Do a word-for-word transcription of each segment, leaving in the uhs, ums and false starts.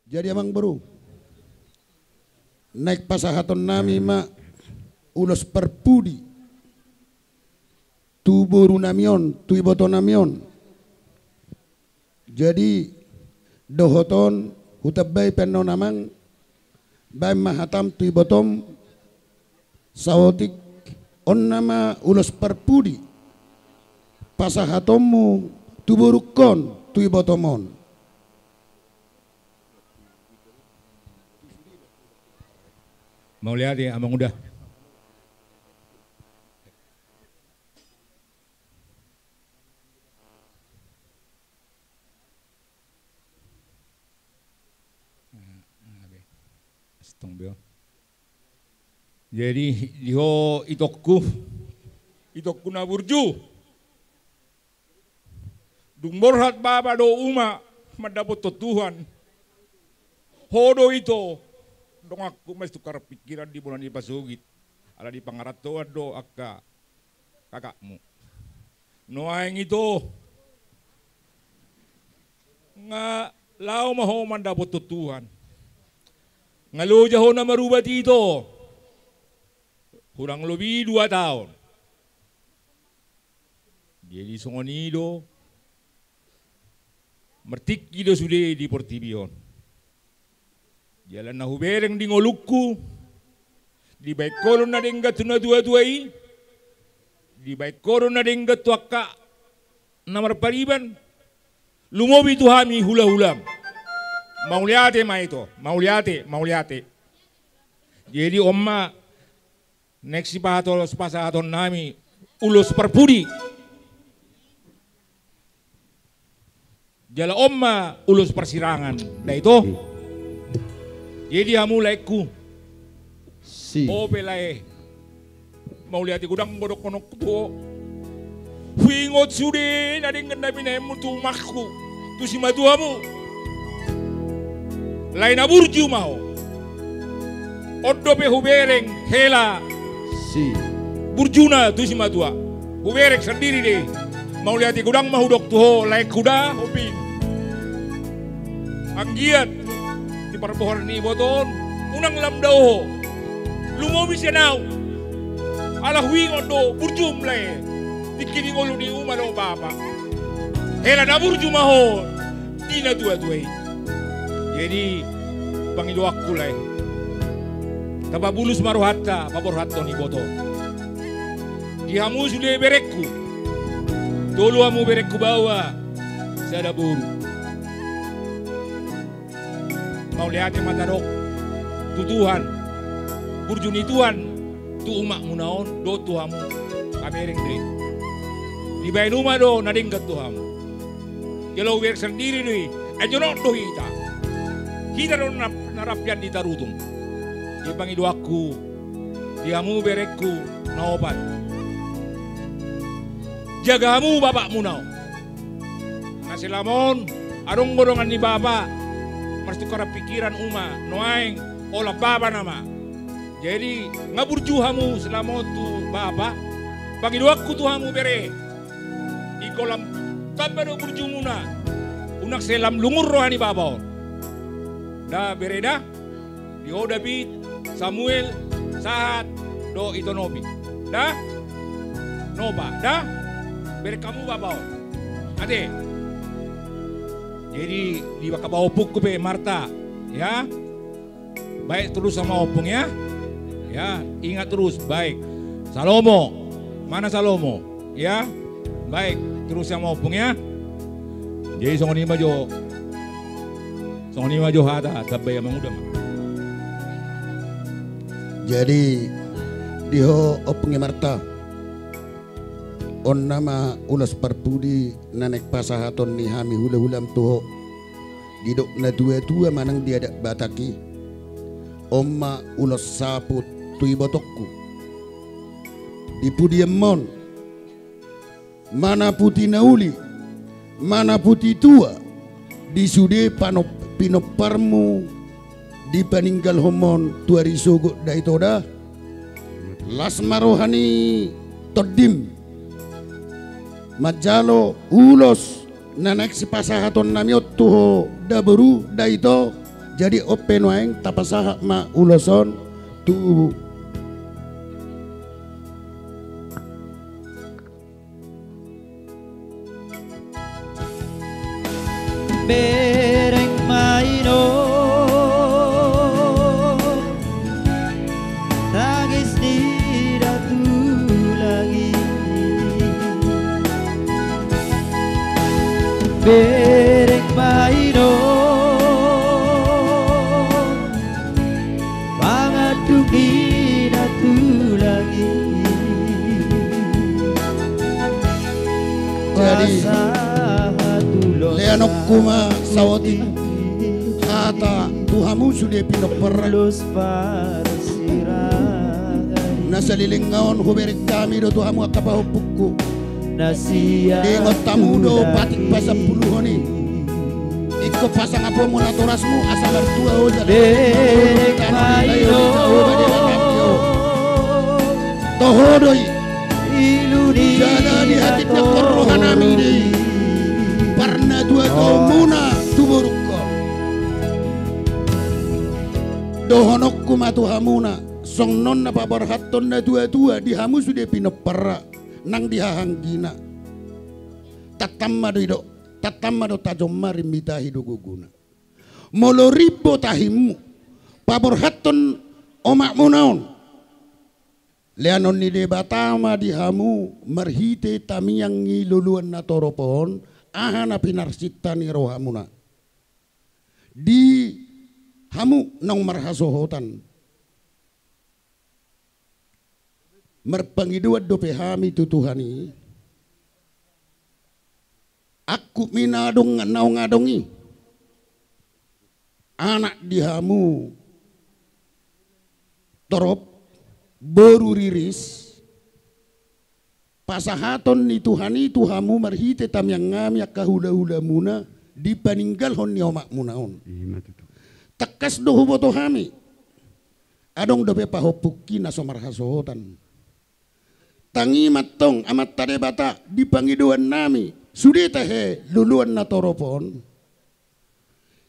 Jadi amang boru, naeng pasahatonnami ma ulos parpudi tu borunami on, tu ibotonami on. Jadi dohot on hutambai pe annon amang, baen ma hatam tu ibotom, saotik on nama ulos parpudi pasahatonmu tu borungkon, tu ibotom on. Mauliate amang uda. Astong beo. Jadi di ho itongku, itongku na burju. Dung borhat bapa do uma mandapothon Tuhan, ho do ito donganku masitukkar pikiran di bona ni pasogit, ala di pangarantoan do angka kakakmu. Nuaeng ito nga laho ma ho mandapothon Tuhan, nga loja ho na marubat ito, hurang lobi dua taon. Jadi songon i do, martingki do sude di portibi on. Jala na hubereng di ngolungku, dibaen ho do na denggan tu natuatua i, dibaen ho do na denggan tu angka na marpariban, lumobi tu hami hulahulam. Mauliate ma ito, mauliate, mauliate. Jadi on ma next sipasahaton, sipasahatonnami ulos parpudi. Jala on ma ulos parsirangan, da ito. Jadi hamu laengku, si, ope lae, mauliate godang ma dohononku tu ho. Huingot sude na denggan na binaenmu tu umangku, tu simatuamu. Lae na burju ma ho. On dope hubereng hela, si, burjuna tu simatua. Hubereng sandiri do i. Mauliate godang ma hudok tu ho laengku da, hobi. Anggiat di parbohar ni iboto on unang lam dao ho. Lumobi sian ahu. Ala huingot do burjum lae, tingki di ngolu ni uma dohot bapa. Hela na burju ma ho di natuatua i. Jadi pangidoanku lae, tapabulus ma rohanta paborhathon iboto. Di hamu sude berengku, tolu hamu berengku baoa, sada boru. Mauliate ma tadok tu Tuhan, burju ni Tuhan tu umakmuna on dohot tu hamu. Habereng do i. Dibaen uma do na denggan tu hamu. Jala hubereng sandiri do i. Ai jonok do hita. Hita do na, na rap di tarutung. Jadi pangidoanku di hamu berengku na opat, jaga hamu bapakmuna on. Na selama on adong do dongan ni bapa marsitukaran pikiran, uma, nuaeng holan bapa nama. Jadi nga burju hamu selama on tu bapa. Pangidoanku tu hamu bere, ingkon lam tamba do burjumuna, unang sai lam lungun roha ni bapa on. Da bere da. Di ho David, Samuel, Sahat dohot ito Nopi. Da? Nopa, da? Bereng hamu bapa on. Ate. Jadi di baka pahompungku pe Marta, ya. Baik terus sama ompung ya. Ya, ingat terus, baik. Salomo. Mana Salomo? Ya. Baik, terus sama ompung ya. Jadi songon i ma jo. Songon i ma jo hata, tambai amang uda ma. Jadi di ho ompung i Marta, on nama ulos parpudi na naeng pasahaton ni hami hulahulam tu ho. Didok natuatua manang di adat Batak i, on ma ulos saput tu ibotongku. Di pudian ma on, manaputi na uli, manaputi tua, di sude panop-, pinomparmu dipaninggalhonmon tu ari sogot da ito da. Las ma roha ni tondim manjalo ulos na naeng sipasahatonnami on tu ho da boru da ito, Jadi on pe nuaeng tapasahat ma ulos on tu Bereng ma i nuaeng tangis ni na tulang i. Bereng ma i nuaeng pangandung ni na tulang i. Jadi, leanonku ma saotik hata tu hamu sude pinomparna. Na saleleng on hubereng hami do tu hamu angka pahompungku. Diingot hamu do patik pasampuluhon i. Ingkon pasangaponmu natorasmu asa martua ho jala. Toho do i. Jala di hatiha roha nami do i parnatua-tuamuna tu borungkon. Dohononku ma tu hamuna songon na paborhathon natua-tua di hamu sude pinomparna nang di hahanggina. Tantan ma do i do, tantan ma do tajom ma rimbitahi do gogona. Molo rimbo tahimu paborhathon omakmuna on, leanon ni Debata ma di hamu marhite tamiang ni loloan na torop on, aha na pinarsinta ni rohamuna. Di hamu naung marhasohotan. Marpangidoan dope hami tu Tuhan i. Angkup ni na adong, naung adong i anak di hamu torop, boru riris, pasahaton ni Tuhan i tu hamu marhite tamiang nami angka hula-hulamuna di paninggalhon ni omakmuna on. Ima tutu. Tangkas do huboto hami. Adong dope pahompungki na so marhasohotan. Tangi ma antong Amanta Debata di pangidoan nami, sude tahe loloan na torop on.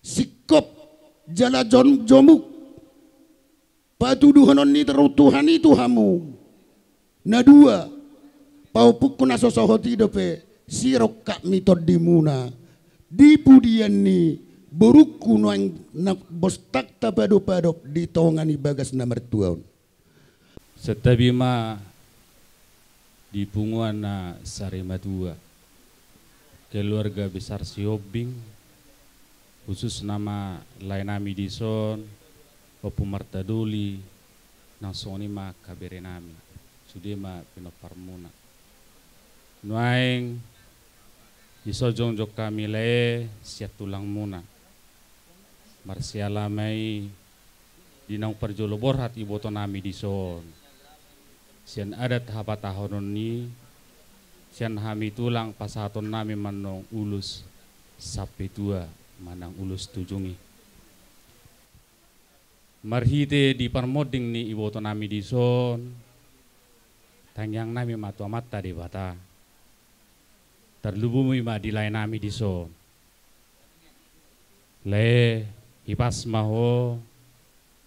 Singkop jala jon-, jomuk patuduhonon ni Tuhan i tu hamu. Na dua, pahompungku na so sohot i dope sirongkap ni tondimuna di pudian ni borungku nuaeng na bostang tapadop-adop di tonga ni bagas na martua on. Santabi ma di punguan na sarimatua, keluarga besar Sihombing, khususna ma lae nami dison, Ompu Marta Doli, nang songon i ma angka bere nami, sude ma pinomparmuna. Nuaeng dison jongjong hami lae sian tulangmuna. Marsiala ma i di naung parjolo borhat iboto nami dison. Sian adat hapatahonon i, sian hami tulang pasahaton nami ma annon ulos sampe tua manang ulos tujung i. Marhite di parmonding ni iboto nami dison, tangiang nami ma tu Amanta Debata. Tarlumobi ma di lae nami dison. Lae, hipas ma ho,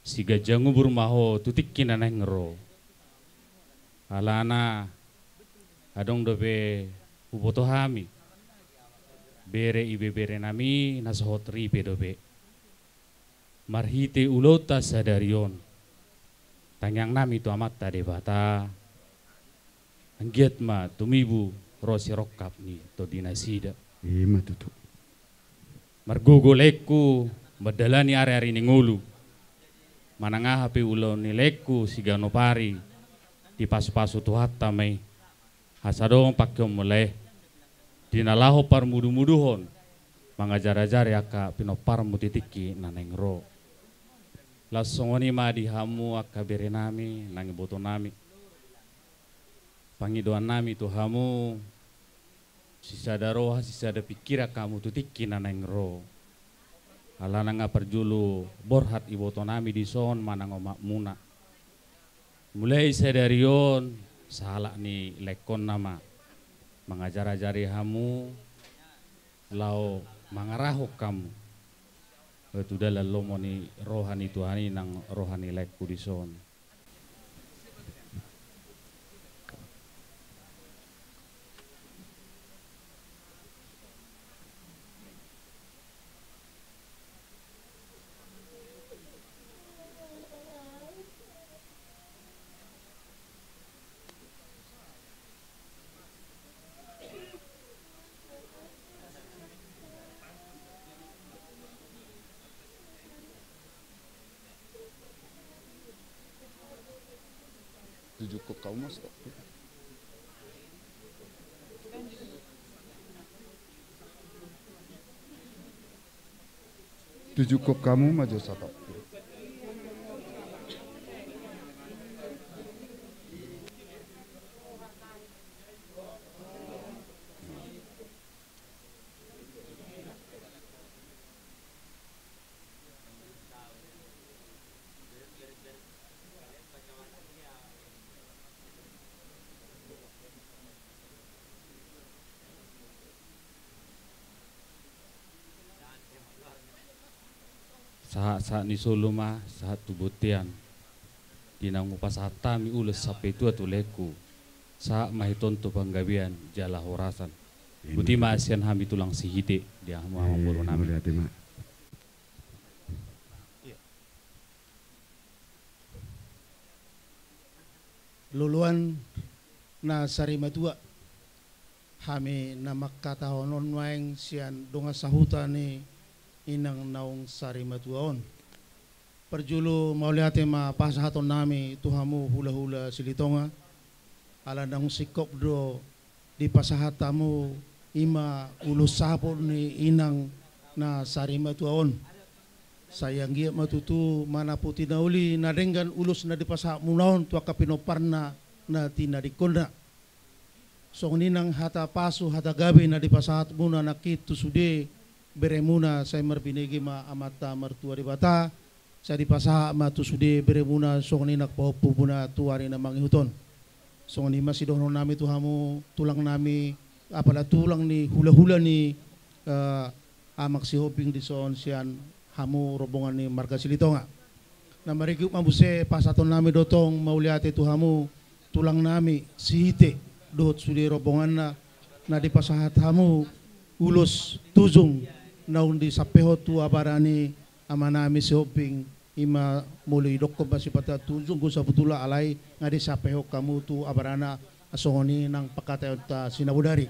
siganjang umur ma ho tu tingki na naeng ro. Alana adong dope huboto hami, bere ibebere nami na sohot ripe dope. Marhite ulaonta sadari on, tangiang nami tu Amanta Debata, anggiat ma tumibu ro sirongkap ni tondi nasida. Ima tutu. Margogo laengku mandalani ari-ari ni ngolu, manang aha pe ulaon ni laengku siganup ari dipasupasu Tuhanta ma i. Asa adong pangkeonmu lae di na laho parmudu-muduhon, mangajar-ajari angka pinomparmu tu tingki na naeng ro. Laos songon i ma di hamu angka bere nami nang iboto nami. Pangidoan nami tu hamu, sisada roha sisada pingkiran hamu tu tingki na naeng ro. Alana nga parjolo borhat iboto nami dison manang omakmuna. Mulai sadari on, sahalak ni laengkonna ma mangajar-ajari hamu laho mangarahon hamu. Tu dalan lomo ni roha ni Tuhan i nang roha ni laengku dison. Tujuh kok kamu mas kok. Tujuh kok kamu mas jasa tak. Sahat-sahat ni solu ma, sahat tu bontean. Di naung hupasahat hami ulos sampe tua tu laengku. Sahat ma hiton tu panggabean jala horasan. Boti ma sian hami tulang Sihite, di hamu amang boru nami. Loloan na sarimatua, hami na mangkatahon on nuaeng sian dongan sahuta ni inang naung sarimatua on. Parjolo mauliate ma pasahaton nami tu hamu hulahula Silitonga, ala naung singkop do dipasahat hamu i ma ulos saput ni inang na sarimatua on. Sai anggiat ma tutu manopoti na uli na denggan ulos na dipasahatmuna on tu angka pinomparna na tinadingkonna. Songon i nang hata pasu hata gabe na dipasahatmuna nangkin tu sude beremuna, sai marbinege ma Amanta Martua Debata, sai dipasahat ma tu sude beremuna songon i nang pahompumuna tu ari na mangihut on. Songon i ma sidohonon nami tu hamu tulang nami, apala tulang ni hulahula ni, eh, Amang Sihombing dison sian hamu rombongan ni marga Silitonga. Na marikut ma muse pasahaton nami do tong mauliate tu hamu tulang nami Sihite dohot sude rombonganna na dipasahat hamu ulos tujung naung disampehon tu abara ni ama nami Sihombing, i ma molo idokkon ma sipata tujung do sabotulna, alai nga disampehon hamu tu abarana, songon i nang pangkataionta sinabodari.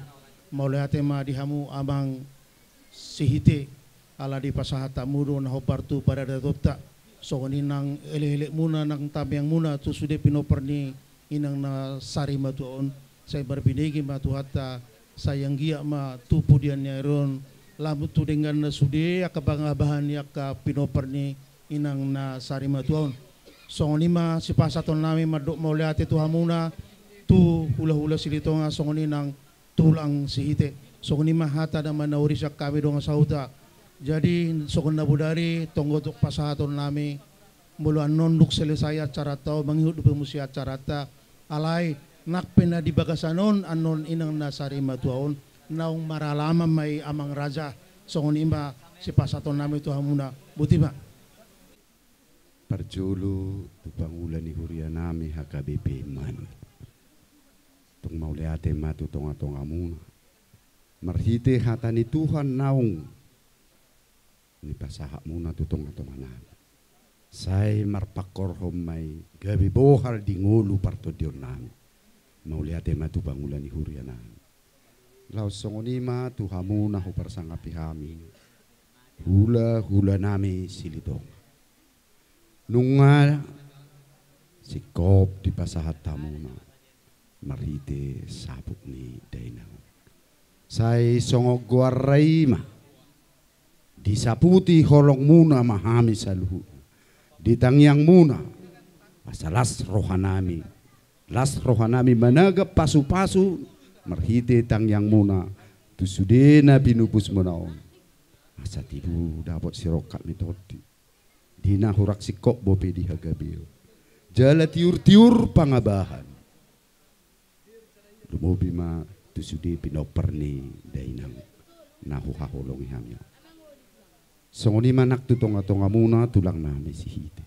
Mauliate ma di hamu Amang Sihite, ala dipasahat hamu do na hombar tu paradatonta, songon i nang elek-elekmuna nang tangiangmuna tu sude pinompar ni inang na sarimatua on, sai marbinege ma Tuhanta, sai anggiat ma tu pudian ni ari on, lam tu dengganna sude angka pangabahan ni angka pinompar ni inang na sarimatua on. Songon i ma sipasahaton nami mandok mauliate tu hamuna, tu hulahula Silitonga, songon i nang tulang Sihite. Songon i ma hata na manauri sian hami dongan sahuta. Jadi songon na bodari tong gotop pasahaton nami, molo annon dung selesai acaranta on, mangihut dope muse acaranta. Alai nang pe na di bagasan on annon inang na sarimatua on, naung maralaman ma i Amang Raja. Songon i ma sipasahaton nami tu hamuna. Boti ma. Parjolo tu pangula ni huria nami H K B P Manuk. Tung mauliate ma tu tonga-tongamuna. Marhite hata ni Tuhan naung nipasahatmuna tu tonga-tonga nami, sai marpangkorhon ma i gabe bohal di ngolu partondion nami. Mauliate ma tu pangula ni huria nami. Laos songon i ma tu hamu na huparsangapi hami, hula-hula nami Silitonga. Nunga singkop dipasahat hamuna marhite saput ni dainang. Sai songon goarna i ma, disaputi holongmuna ma hami saluhutna di tangiangmuna, asa las rohanami, las rohanami managap pasu-pasu marhite tangiangmuna tu sude na pinupusmuna on, asa tibu dapot sirongkap ni tondi di na hurang singkop bope di hagabeon jala tiur-tiur pangabahan. Lumobi ma tu sude pinompar ni dainang na huhaholongi hami on. Songon i ma nang tu tonga-tongamuna tulang nami Sihite.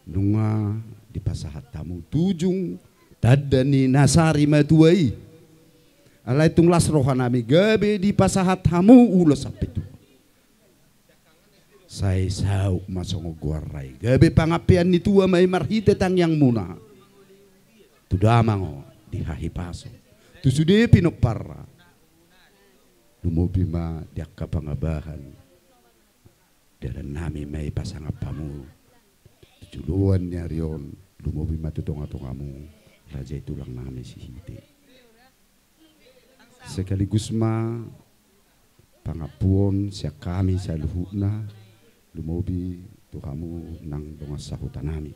Nunga dipasahat hamu tujung tanda ni na sari matua i. Alai tung las roha nami gabe dipasahat hamu ulos sampe tua. Sai saut ma songon goar ra i. Gabe pangampean ni tua ma i marhite tangiangmuna tu damang on di hahipason, tu sude pinomparna. Lumobi ma di angka pangabahan. Dalan nami ma i pasangap hamu tu joloan ni ari on, lumobi ma tu tonga-tongamu raja i tulang nami Sihite. Sekaligus ma pangampuon sian hami saluhutna, lumobi tu hamu nang dongan sahuta nami.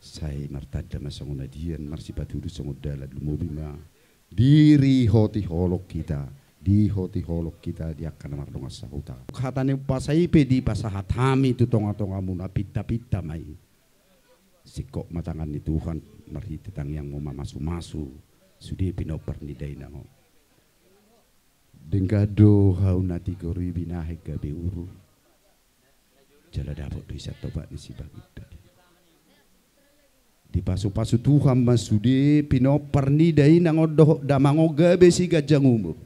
Sai martanda ma songon adian, marsipatudu songon dalan, lumobi ma dirihoti holong hita, dihoti holong hita di angka na mardongan sahuta. Hata ni umpasa i pe dipasahat hami tu tonga-tongamuna, pinta-pinta ma i. Singkop ma tangan ni Tuhan, marhite tangiangmu mamasu-masu sude pinompar ni dainang on. Denggan do hau na tigor i binahen gabe uhum, jala dapot do i sian topak ni sibagindo. Dipasu-pasu Tuhan ma sude pinompar ni dainang on dohot damang on gabe siganjang umur.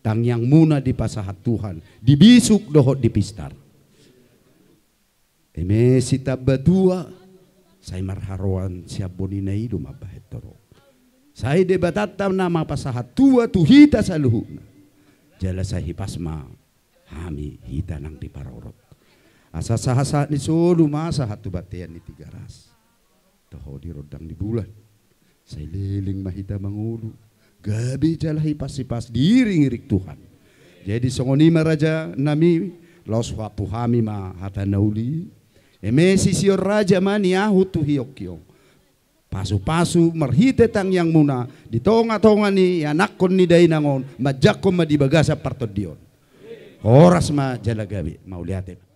Tangiangmuna dipasahat Tuhan, di bisuk dohot di pistar. Eme sitamba tua, sai marharoan sian bonina i do mambahen torop. Sai Debatanta na mapasahat tua tu hita saluhutna. Jala sai hipas ma hami hita nang diparorot. Asa sahat-sahat ni solu ma sahat tu bontean ni Tigaras, toho di rondang ni bulan. Sai leleng ma hita mangolu, gabe jala hipas-hipas diiring-iring Tuhan. Jadi songon i ma raja nami, laos huampu hami ma hata na uli. Eme sision raja ma niahut tu hiong-hiong. Pasu-pasu marhite tangiangmuna di tonga-tonga ni anakkon ni dainang on, manjangkon ma di bagasan partondion. Horas ma jala gabe, mauliate.